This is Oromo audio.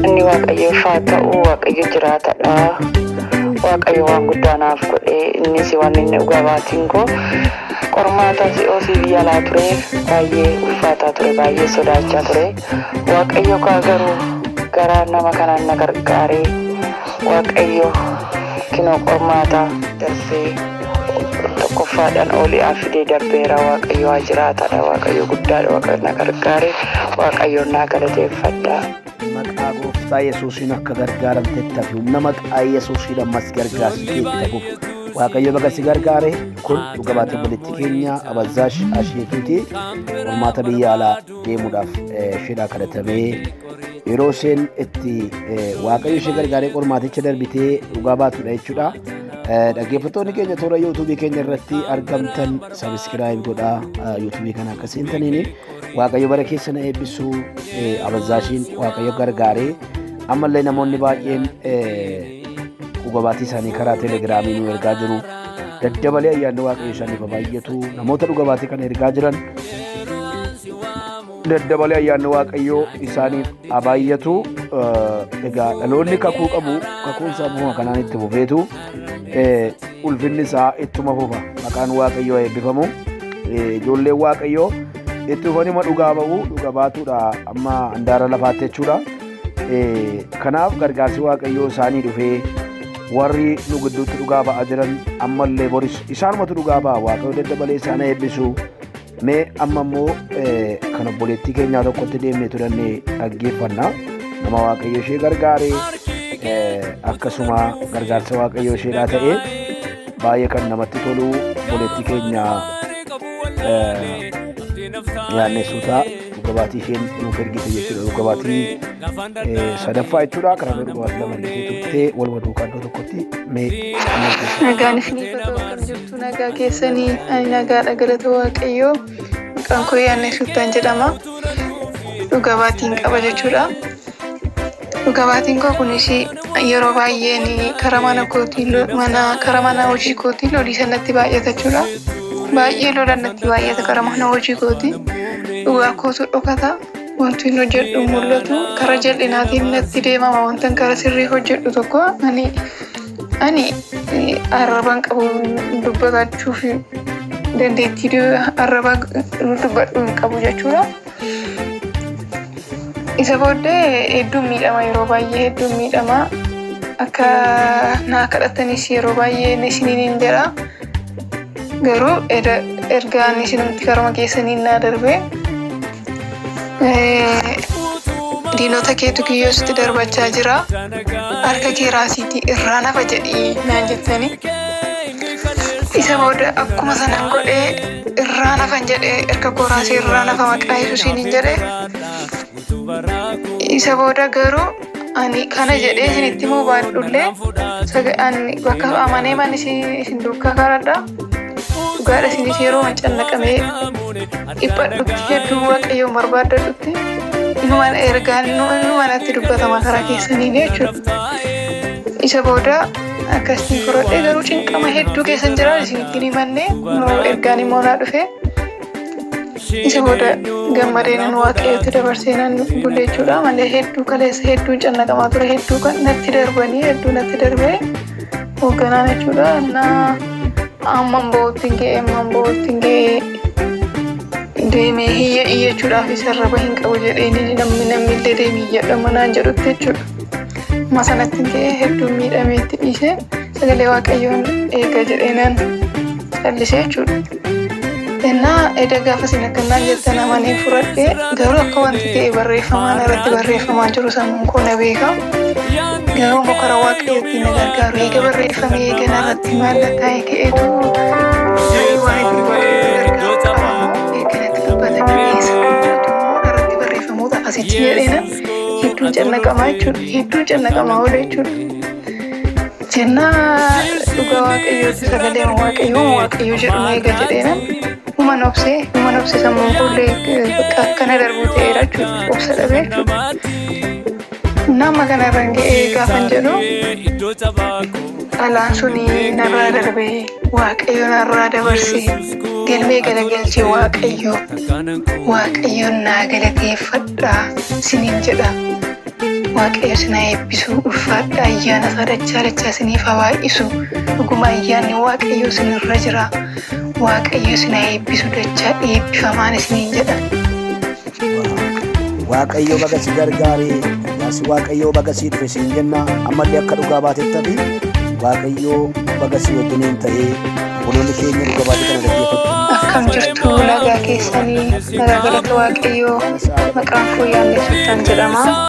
Inni Waaqayyoof haa ta'u, Waaqayyo jiraatadha. Waaqayyo waan guddaa naaf godhe. Innis waan inni dhugaa baatiin koo qormaata si'oosii biyya alaa ture, baay'ee ulfaataa ture, baay'ee sodaachaa ture. Waaqayyo kaa garuu garaa nama kanaan na gargaaree, Waaqayyo kinoo qormaata darbee tokkoffaadhaan oli'aa fidee darbeera. Waaqayyo haa jiraataadha. Waaqayyo guddaadha. Waaqayyo na gargaare. Waaqayyoon naa galateeffadha. Maqaa Gooftaa Yesuusiin akka gargaaramtetti hafi. Humna maqaa Yesuusiin ammas gargaarsi kee itti fufu. Waaqayyo baga si gargaare. Kun dhuga baatee obboleettii keenya Abazzaash Asheetuuti. Qormaata biyya alaa deemuudhaaf isheedhaa kadhatamee yeroo isheen itti Waaqayyo ishee gargaaree qormaaticha darbitee dhugaa baatudha jechuudha. Dhaggeeffattoonni keenya toora yuutuubii keenya irratti argamtan sabiskiraayib godhaa, yuutuubii kana akka seentaniin. Waaqayyo bara keessa na eebbisu. Abazzaashiin Waaqayyo gargaaree ammallee namoonni baay'een dhuga baatii isaanii karaa telegiraamii nu ergaa jiru. Daddabalee ayyaanni Waaqayyo isaaniif haa baay'atu. Namoota dhuga baatii kana ergaa jiran, daddabalee ayyaanni Waaqayyoo isaaniif haa baay'atu. Egaa dhaloonni kakuu qabu kakuun isaa bifuma kanaan itti fufeetu ulfinni isaa ittuma fufa. Maqaan Waaqayyoo haa eebbifamu. Ijoolleen Waaqayyoo itti fufanii dhugaa ba'u, dhuga baatuudha amma handaara lafaatti jechuudha. Kanaaf gargaarsi Waaqayyoo isaanii dhufee warri nu gidduutti dhugaa ba'aa jiran ammallee boris isaanumatu dhugaa ba'a. Waaqayyo daddabalee isaan haa eebbisu. Mee amma immoo kan obboleettii keenyaa tokkotti deemnee turannee dhaggeeffanna. Nama Waaqayyo ishee gargaare, akkasuma gargaarsa Waaqayyo isheedhaa ta'e, baay'ee kan namatti tolu, obboleettii keenya yaannessuutaa dhuga baatii isheen nuuf ergite jechuudha. Dhuga baatii sadaffaa jechuudha. Karaa dhuga baatii lama ergitee turte waluma duukaa iddoo tokkotti mee. Nagaan isiniif haa ta'u. Akkam jirtu? Nagaa keessanii? Ani nagaadha, galata Waaqayyoo. Maqaan koo Yaannee Sultaan jedhama. Dhuga baatiin qaba jechuudha. Dhuga baatiin koo kunis yeroo baay'ee karaa mana kootiin, mana karaa mana hojii kootiin lolii sanatti baay'ata jechuudha. Baay'ee lola natti baay'ata karaa mana hojii kootii. Dhugaa kootu dhokata. Wanti hin hojjedhu hin mul'atu. Karaa jal'inaatiin natti deemama. Wantan karaa sirrii hojjedhu tokko ani arraban qabu dubbatachuuf, dandeettii arraba dubbadhu hin qabu jechuudha. Isa booddee hedduun miidhama, yeroo baay'ee hedduun miidhama. Akka naa kadhatanis yeroo baay'ee isiniin hin jedha. Garuu ergaan isinumti karuma keessaniin naa darbe. Diinota keetu kiyyoo sitti darbachaa jira. Harka kee raasiitii irraa nafa jedhii naan jettani. Isa booda akkuma sanan godhee irraa nafan jedhee, harka koo raasee irraa nafa maqaa Yesuusiin hin jedhee. Isa booda garuu ani kana jedhee isinitti himuu baadhullee, ani bakka amanee man isin duukaa karadha. Dhugaadha, isinis yeroo an cannaqamee dhiphadhutti, hedduu Waaqayyoon barbaaddadhutti, inuma ergaan inuma natti dubbatama karaa keessaniin jechuudha. Isa booda akkasitti fudhadhee, garuu cinqama hedduu keessan jira, isinitti hin himanne. Ergaan immoo naa dhufe. Isa booda gammadee nan Waaqayyotti dabarsee nan bule jechuudha. Malee hedduu kaleessa hedduun cannaqamaa ture, hedduu kan natti darbanii, hedduu natti darbee hoogganaan jechuudha. Na amman ba'utti hin ga'e, amman ba'utti hin ga'e, deemee hiyya iyyachuudhaaf isa arraba hin qabu jedhee namni illee deemee iyyadha manaan jedhutti jechuudha. Amma sanatti hin ga'e, hedduun miidhamee itti dhiisee, sagalee Waaqayyoon eega jedhee nan callisee jechuudha. Innaa eda gaafa isin akkanaan jettan amanee fudhadhee, garuu akka wanti ta'e barreeffamaan irratti barreeffamaa jiru sammuun koo na beeka. Garuu immoo karaa Waaqayyo ittiin na gargaaru eega barreeffamee, eega narratti mallattaa'ee ka'eetu waan ittiin Waaqayyo gargaaru qaba immoo, eega natti dubbatamee eessa immoo irratti barreeffamoota asitti jedheena hedduun cannaqamaa jechuudha. Hedduun cannaqamaa oola jechuudha. Jennaa dhugaa Waaqayyooti, sagalee Waaqayyoo Waaqayyo jedhu na eega jedheena human obsee, human obsee, sammuun koollee bakka akkana darbuu ta'eera jechuudha. Obsa dhabee jechuudha. Nama kana irraan ga'ee gaafan jedhu Balaan suni narraa darbee Waaqayyo narraa dabarse galmee galagalche Waaqayyo Waaqayyoon naa galateeffadha siniin jedha. Waaqayyo sin haa eebbisu ulfaadha ayyaana isaa dachaa dachaa siniif haa baay'isu dhuguma ayyaanni Waaqayyo sinirra jira. Waaqayyo sin haa eebbisu dachaa eebbifamaan isiniin jedha. Waaqayyo baga si gargaare, yaasi Waaqayyo baga si dhufe siin jenna. Ammallee akka dhugaa baatettafi Waaqayyo baga si wajjiniin ta'ee obboloonni keenya dhuga baate kana dhaggeeffatu. Akkam jirtu nagaa keessanii nagaa galata Waaqayyoo maqaan koo Yaanne Sultaan jedhama.